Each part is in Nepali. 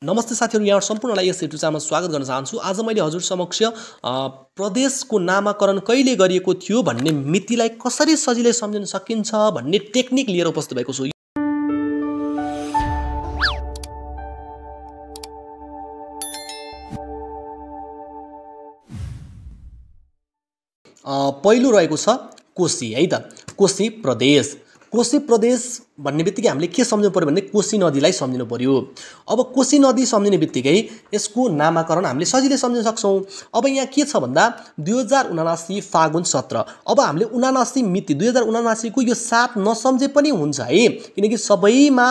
नमस्ते साथीहरु, यहाँ सम्पूर्णलाई यस युट्युब च्यानलमा स्वागत गर्न चाहन्छु। आज मैले हजुर समक्ष प्रदेशको नामाकरण कहिले गरिएको थियो भन्ने मितिलाई कसरी सजिलै सम्झिन सकिन्छ भन्ने टेक्निक लिएर उपस्थित भएको छु। पहिलो रहेको छ कोशी है त। कोशी प्रदेश। कोशी प्रदेश भन्ने बित्तिकै हामीले के सम्झिनु पर्यो भने कोशी नदीलाई सम्झिनु पर्यो। अब कोशी नदी सम्झिने बित्तिकै यसको नामाकरण हामीले सजिलै सम्झिन सक्छौं। अब यहाँ के छ भन्दा 2079 फागुन 17। अब हामीले 79 मिति 2079 को यो 7 नसम्झे पनि हुन्छ है, किनकि सबैमा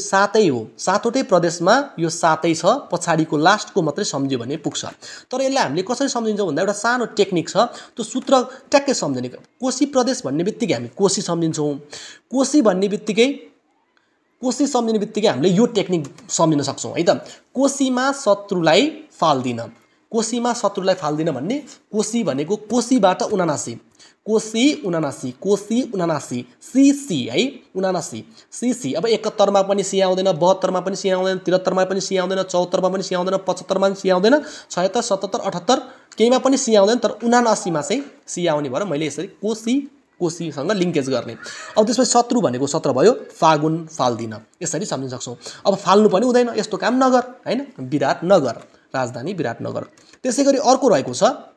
7 हो। 7वटै प्रदेशमा यो 7 छ, पछाडीको लास्टको मात्रै सम्झियो भने पुग्छ। तर यसलाई हामीले कसरी सम्झिन्छौं भन्दा एउटा सानो टेक्निक छ, त्यो सूत्र ट्याक्कै सम्झिने। कोशी प्रदेश भन्ने बित्तिकै हामी कोशी सम्झिन्छौं। कोशी भन्ने बित्तिकै हामीले यो टेक्निक सम्झिन सक्छौं है त। कोशीमा शत्रुलाई फाल्दिन। कोशीमा शत्रुलाई फाल्दिन भन्ने कोशी भनेको कोशीबाट 79। कोशी 79, कोशी 79, सीसी है 79, सीसी। अब 71 मा पनि सी आउँदैन, 72 मा पनि सी आउँदैन, 73 मा पनि सी आउँदैन, 74 मा पनि सी आउँदैन, 75 मा पनि सी आउँदैन, 76, 77, 78 केहीमा पनि सी आउँदैन, तर 79 मा चाहिँ सी आउने भएर मैले यसरी कोशीसँग लिङ्केज गर्ने। अब त्यसपछि शत्रु भनेको 17 भयो, फागुन फाल्दिन, यसरी सम्झिन सक्छौं। अब फाल्नु पनि हुँदैन, यस्तो काम नगर हैन, विराटनगर, राजधानी विराटनगर। त्यसैगरी अर्को रहेको छ,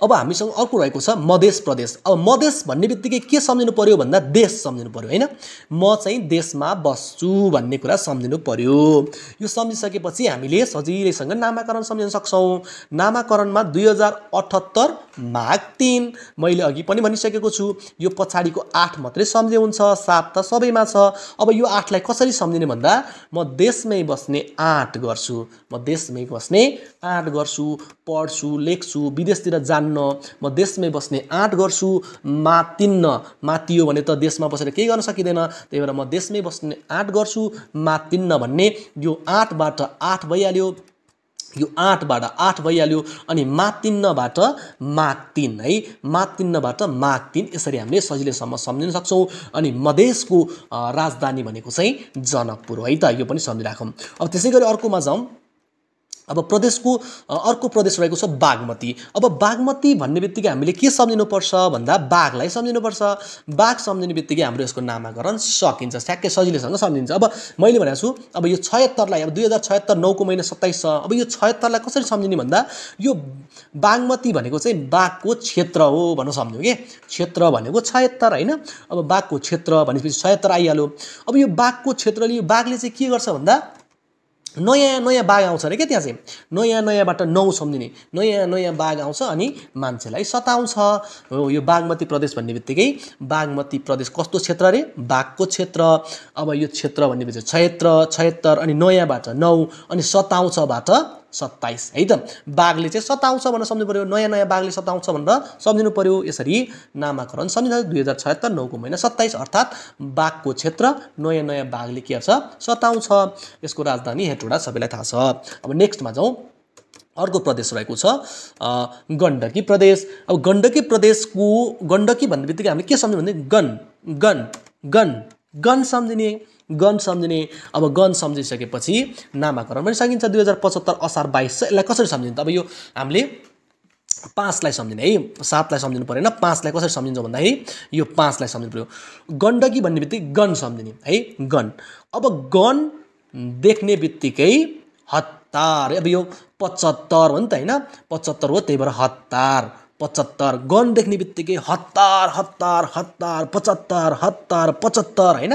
अब हामीसँग अर्को रहेको छ मधेश प्रदेश। अब मधेश भन्ने बित्तिकै के सम्झिनु पर्यो भन्दा देश सम्झिनु पर्यो हैन। म चाहिँ देशमा बस्छु भन्ने कुरा सम्झिनु पर्यो। यो सम्झिसकेपछि हामीले सजिलैसँग नामाकरण सम्झिन सक्छौं। नामाकरणमा 2078 माघ 3 मैले अघि पनि भनिसकेको छु, यो पछाडीको 8 मात्रै सम्झे हुन्छ, 7 त सबैमा छ। अब यो 8 लाई कसरी सम्झिने भन्दा म देशमै बस्ने 8 गर्छु, म देशमै बस्ने 8 गर्छु, पढ्छु, लेख्छु, विदेशतिर जान्न म देशमै बस्ने 8 गर्छु, मातिन्न, मातियो भने त देशमा बसेर केही गर्न सकिदैन, त्यही भएर म देशमै बस्ने 8 गर्छु, मातिन्न भन्ने यो 8 बाट 8 भइहाल्यो, यो 8 बाट 8 भइहाल्यो, अनि मातिन्नबाट माघ 3 है, मातिन्नबाट माघ 3, यसरी हामीले सजिलैसम्म सम्झिन सक्छौं। अनि मधेशको राजधानी भनेको चाहिँ जनकपुर हो है त, यो पनि सम्झिराखौं। अब त्यसैगरी अर्कोमा जाउँ। अब प्रदेशको अर्को प्रदेश रहेको छ बागमती। अब बागमती भन्ने बित्तिकै हामीले के सम्झिनु पर्छ भन्दा बाघलाई सम्झिनु पर्छ। बाघ सम्झिने बित्तिकै हाम्रो यसको नामाकरण सकिन्छ, ठ्याक्कै सजिलैसँग सम्झिन्छ। अब मैले भनेको छु, अब यो 76 लाई, अब 2076 9 को महिना 27 छ। अब यो 76 लाई कसरी सम्झिने भन्दा यो बागमती भनेको चाहिँ बाघको क्षेत्र हो भनेर सम्झ्यौ के। क्षेत्र भनेको 76 हैन। अब बाघको क्षेत्र भनेपछि 76 आइहाल्यो। अब यो बाघको क्षेत्रले, यो बाघले चाहिँ के गर्छ भन्दा नयाँ बाघ आउँछ अरे के, त्यहाँ चाहिँ नयाँबाट 9 सम्झिने, नयाँ बाघ आउँछ अनि मान्छेलाई सताउँछ। यो बागमती प्रदेश भन्ने बित्तिकै बागमती प्रदेश कस्तो क्षेत्र अरे, बाघको क्षेत्र। अब यो क्षेत्र भन्ने बित्तिकै 76 अनि नयाँबाट 9 अनि सताउँछबाट 27 है त। बाघले चाहिँ सताउँछ भनेर सम्झिनु पर्यो, नयाँ बाघले सताउँछ भनेर सम्झिनु पर्यो। यसरी नामाकरण सम्झिन्छ। 2076 9 को महिना 27 अर्थात् बाघको क्षेत्र, नयाँ बाघले के गर्छ, सताउँछ। यसको राजधानी हेटौडा, सबैलाई थाहा छ। अब नेक्स्टमा जाउँ। अर्को प्रदेश रहेको छ गण्डकी प्रदेश। अब गण्डकी प्रदेशको गण्डकी भन्ने बित्तिकै हामीले के सम्झिनु भने गन सम्झिने, गन सम्झिने। अब गन सम्झिसकेपछि नामाकरण पनि सकिन्छ। 2075 असार 22 छ। यसलाई कसरी सम्झिन्छ? अब यो हामीले 5 लाई सम्झिने है, 7 लाई सम्झिनु परेन। 5 लाई कसरी सम्झिन्छ भन्दाखेरि यो 5 लाई सम्झिनु पर्यो। गण्डकी भन्ने बित्तिकै गन सम्झिने है, गन। अब गन देख्ने बित्तिकै हतार, अब यो 75 हो नि त हैन, 75 हो, त्यही भएर हतार 75। गन देख्ने बित्तिकै हतार 75 हैन।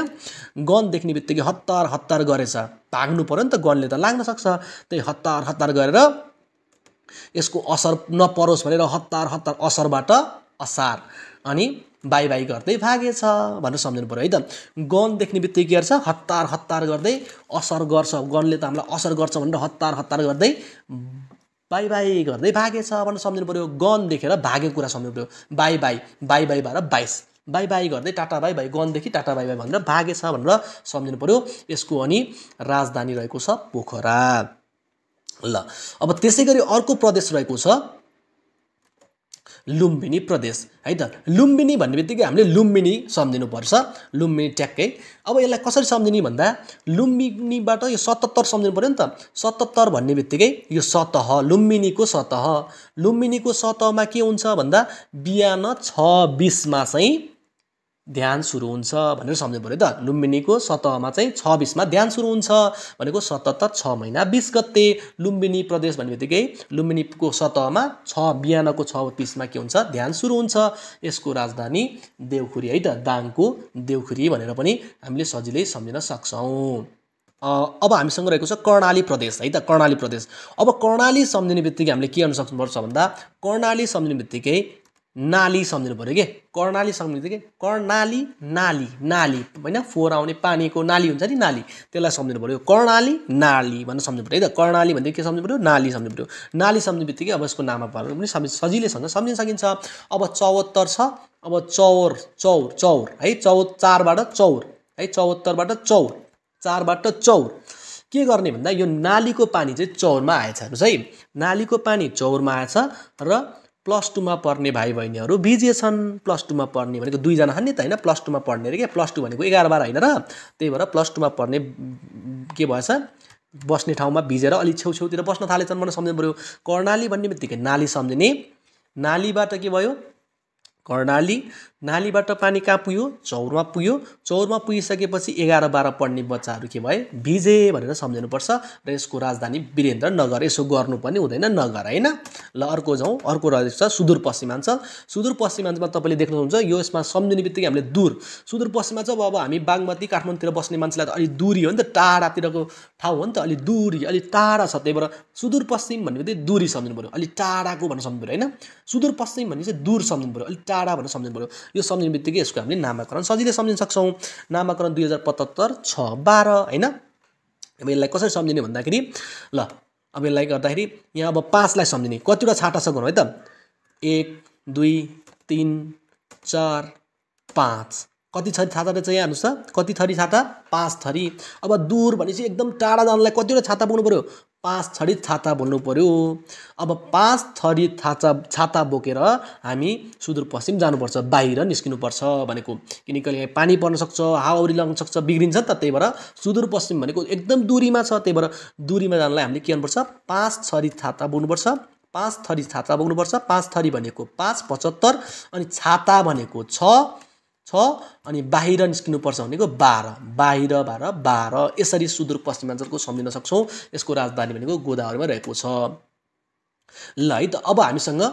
गन देख्ने बित्तिकै हतार गरेछ, भाग्नु पर्यो नि त, गनले त लाग्न सक्छ, त्यही हतार गरेर यसको असर नपरोस् भनेर हतार असरबाट असार अनि बाई गर्दै भागेछ भनेर सम्झिनु पर्यो है त। गन देख्ने बित्तिकै के गर्छ, हतार गर्दै असर गर्छ, गनले त हामीलाई असर गर्छ भनेर हतार गर्दै बाई गर्दै भागेछ भनेर सम्झिनु पर्यो। गन देखेर भागेको कुरा सम्झिनु पर्यो। बाई भएर 22, बाई गर्दै टाटा बाई, गनदेखि टाटा बाई भनेर भागेछ भनेर सम्झिनु पर्यो। यसको अनि राजधानी रहेको छ पोखरा। ल अब त्यसैगरी अर्को प्रदेश रहेको छ लुम्बिनी प्रदेश है त। लुम्बिनी भन्ने बित्तिकै हामीले लुम्बिनी सम्झिनुपर्छ, लुम्बिनी ट्याक्कै। अब यसलाई कसरी सम्झिने भन्दा लुम्बिनीबाट यो 77 सम्झिनु पर्यो नि त। 77 भन्ने बित्तिकै यो सतह, लुम्बिनीको सतह, लुम्बिनीको सतहमा के हुन्छ भन्दा बिहान 6:20 मा चाहिँ ध्यान सुरु हुन्छ भनेर सम्झिनु पर्यो त। लुम्बिनीको सतहमा चाहिँ 6:20 मा ध्यान सुरु हुन्छ भनेको 77 6 महिना 20 गते। लुम्बिनी प्रदेश भन्ने बित्तिकै लुम्बिनीको सतहमा बिहानको 6:20 मा के हुन्छ ध्यान सुरु हुन्छ। यसको राजधानी देउखुरी है त, दाङको देउखुरी भनेर पनि हामीले सजिलै सम्झिन सक्छौँ। अब हामीसँग रहेको छ कर्णाली प्रदेश है त, कर्णाली प्रदेश। अब कर्णाली सम्झिने बित्तिकै हामीले के गर्न सक्नुपर्छ भन्दा कर्णाली सम्झिने बित्तिकै नाली सम्झिनु पर्यो के। कर्णाली सम्झिने बित्तिकै कर्णाली नाली, नाली होइन फोहोर आउने पानीको नाली हुन्छ नि, नाली, त्यसलाई सम्झिनु पर्यो। कर्णाली नाली भनेर सम्झिनु पर्यो है त। कर्णाली भन्दै के सम्झिनु पर्यो, नाली सम्झिनु पर्यो। नाली सम्झिने बित्तिकै अब यसको नाममा पार्नु पनि सजिलैसँग सम्झिन सकिन्छ। अब 74 छ, अब चौर चौर चौर है, 4बाट चौर है, 74बाट चौर, 4बाट चौर। के गर्ने भन्दा यो नालीको पानी चाहिँ चौरमा आएछ हेर्नुहोस् है, नालीको पानी चौरमा आएछ र +2 मा पढ्ने भाइ बहिनीहरू भिजेछन्। +2 मा पढ्ने भनेको 2 जना नि त होइन, +2 मा पढ्ने अरे के, +2 भनेको 11-12 होइन र, त्यही भएर +2 मा पढ्ने के भएछ बस्ने ठाउँमा भिजेर अलि छेउछेउतिर बस्न थालेछन् भनेर सम्झिनु पर्यो। कर्णाली भन्ने बित्तिकै नाली सम्झिने, नालीबाट के भयो कर्णाली, नालीबाट पानी कहाँ पुग्यो चौरमा पुग्यो, चौरमा पुगिसकेपछि 11-12 पढ्ने बच्चाहरू के भए भिजे भनेर सम्झिनुपर्छ र यसको राजधानी वीरेन्द्रनगर। यसो गर्नुपर्ने हुँदैन नगर होइन। ल अर्को जाउँ, अर्को रहेछ सुदूरपश्चिमाञ्चल। सुदूरपश्चिमाञ्चलमा तपाईँले देख्नुहुन्छ यो यसमा सम्झिने बित्तिकै हामीले दूर, सुदूरपश्चिममा चाहिँ अब हामी बागमती काठमाडौँतिर बस्ने मान्छेलाई त अलि दूरी हो नि त, टाढातिरको ठाउँ हो नि त, अलि दूरी अलि टाढा छ, त्यही भएर सुदूरपश्चिम भन्ने बित्तिकै दूरी सम्झिनु पर्यो, अलि टाढाको भनेर सम्झिनु पर्यो होइन। सुदूरपश्चिम भन्ने चाहिँ दूर सम्झिनु पर्यो, अलि टाढा भनेर सम्झिनु पर्यो। यो सम्झिने बित्तिकै यसको हामीले नामाकरण सजिलै सम्झिन सक्छौँ। नामाकरण 2075 6/12 होइन। अब यसलाई कसरी सम्झिने भन्दाखेरि ल अब यसलाई गर्दाखेरि यहाँ अब 5 लाई सम्झिने, कतिवटा छाटा छ गरौँ है त, 1 2 3 4 5, कति थरी छाता रहेछ यहाँ हेर्नुहोस् त, कति थरी छाता 5 थरी। अब दूर भनेपछि एकदम टाढा जानलाई कतिवटा छाता बोक्नु पर्यो, 5 थरी छाता बोल्नु पर्यो। अब 5 थरी छाता बोकेर हामी सुदूरपश्चिम जानुपर्छ, बाहिर निस्किनुपर्छ भनेको, किनकि कहिले पानी पर्न सक्छ, हावाहुरी लाग्न सक्छ, बिग्रिन्छ नि त, त्यही भएर सुदूरपश्चिम भनेको एकदम दूरीमा छ, त्यही भएर दूरीमा जानलाई हामीले के गर्नुपर्छ 5 थरी छाता बोक्नुपर्छ, 5 थरी छाता बोक्नुपर्छ। 5 थरी भनेको 5 75 अनि छाता भनेको 6 अनि बाहिर निस्किनुपर्छ भनेको 12, बाहिर 12। यसरी सुदूरपश्चिमाञ्चलको सम्झिन सक्छौँ। यसको राजधानी भनेको गोदावरीमा रहेको छ। ल है त अब हामीसँग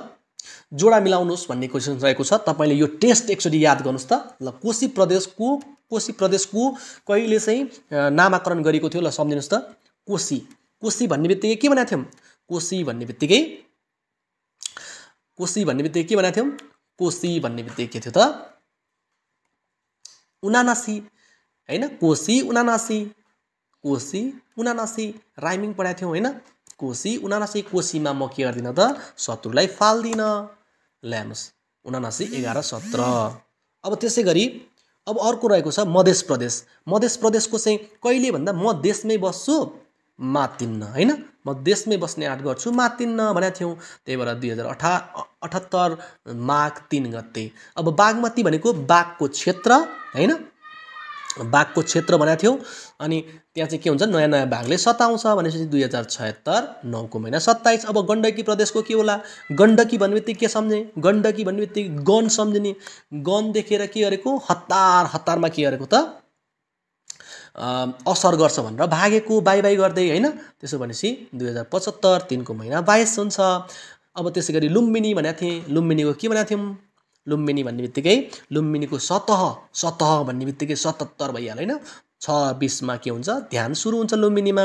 जोडा मिलाउनुहोस् भन्ने क्वेसन रहेको छ। तपाईँले यो टेस्ट एकचोटि याद गर्नुहोस् त। ल कोशी प्रदेशको कहिले चाहिँ नामाकरण गरेको थियो, ल सम्झिनुहोस् त। कोशी भन्ने बित्तिकै के भनेको थियौँ, कोशी भन्ने बित्तिकै के भनेको थियौँ, कोशी भन्ने बित्तिकै के थियो त 79 होइन, कोशी 79 राइमिङ पढाएको थियौँ होइन, कोशी 79। कोशीमा म के गर्दिनँ त शत्रुलाई फाल्दिनँ, ल्यानुहोस् 79 11 17। अब त्यसै गरी अब अर्को रहेको छ मध्य प्रदेशको चाहिँ कहिले भन्दा म देशमै बस्छु मातिन्न होइन, म देशमै बस्ने आँट गर्छु मातिन्न भनेको थियौँ, त्यही भएर 2078 माघ 3 गते। अब बागमती भनेको बाघको क्षेत्र होइन, बाघको क्षेत्र भनेको थियौँ, अनि त्यहाँ चाहिँ के हुन्छ नयाँ नयाँ बाघले सताउँछ भनेपछि 2076 9 महिना 27। अब गण्डकी प्रदेशको के होला, गण्डकी भन्ने बित्तिकै के सम्झे, गण्डकी भन्ने बित्तिकै गन सम्झिने, गन देखेर के गरेको हतारमा के गरेको त असर गर्छ भनेर भागेको, बाई गर्दै होइन। त्यसो भनेपछि 2075 3 महिना 22 हुन्छ। अब त्यसै गरी लुम्बिनी भनेको थिएँ, लुम्बिनीको के भनेको थियौँ, लुम्बिनी भन्ने बित्तिकै लुम्बिनीको सतह भन्ने बित्तिकै 77 भइहाल्यो होइन, 6:20 मा के हुन्छ ध्यान सुरु हुन्छ लुम्बिनीमा।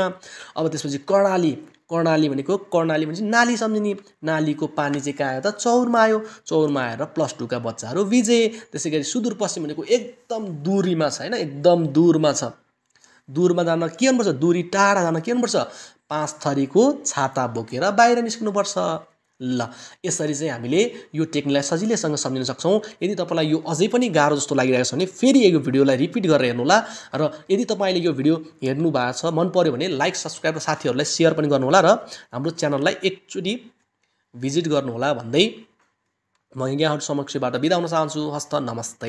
अब त्यसपछि कर्णाली भनेपछि नाली सम्झिने, नालीको पानी चाहिँ कहाँ आयो त चौरमा आयो, चौरमा आएर +2 का बच्चाहरू भिजे। त्यसै गरी सुदूरपश्चिम भनेको एकदम दूरीमा छ होइन, एकदम दूरमा छ, दूरमा जान के गर्नुपर्छ, दूरी टाढा जान के गर्नुपर्छ 5 थरीको छाता बोकेर बाहिर निस्किनुपर्छ। ल यसरी चाहिँ हामीले यो टेक्निकलाई सजिलैसँग सम्झिन सक्छौँ। यदि तपाईँलाई यो अझै पनि गाह्रो जस्तो लागिरहेको छ भने फेरि यो भिडियोलाई रिपिट गरेर हेर्नुहोला, र यदि तपाईँले यो भिडियो हेर्नु भएको छ मन पर्यो भने लाइक सब्सक्राइब र साथीहरूलाई सेयर पनि गर्नुहोला, र हाम्रो च्यानललाई एकचोटि भिजिट गर्नुहोला भन्दै म यहाँहरू समक्षबाट बिदा हुन चाहन्छु। हस्त नमस्ते।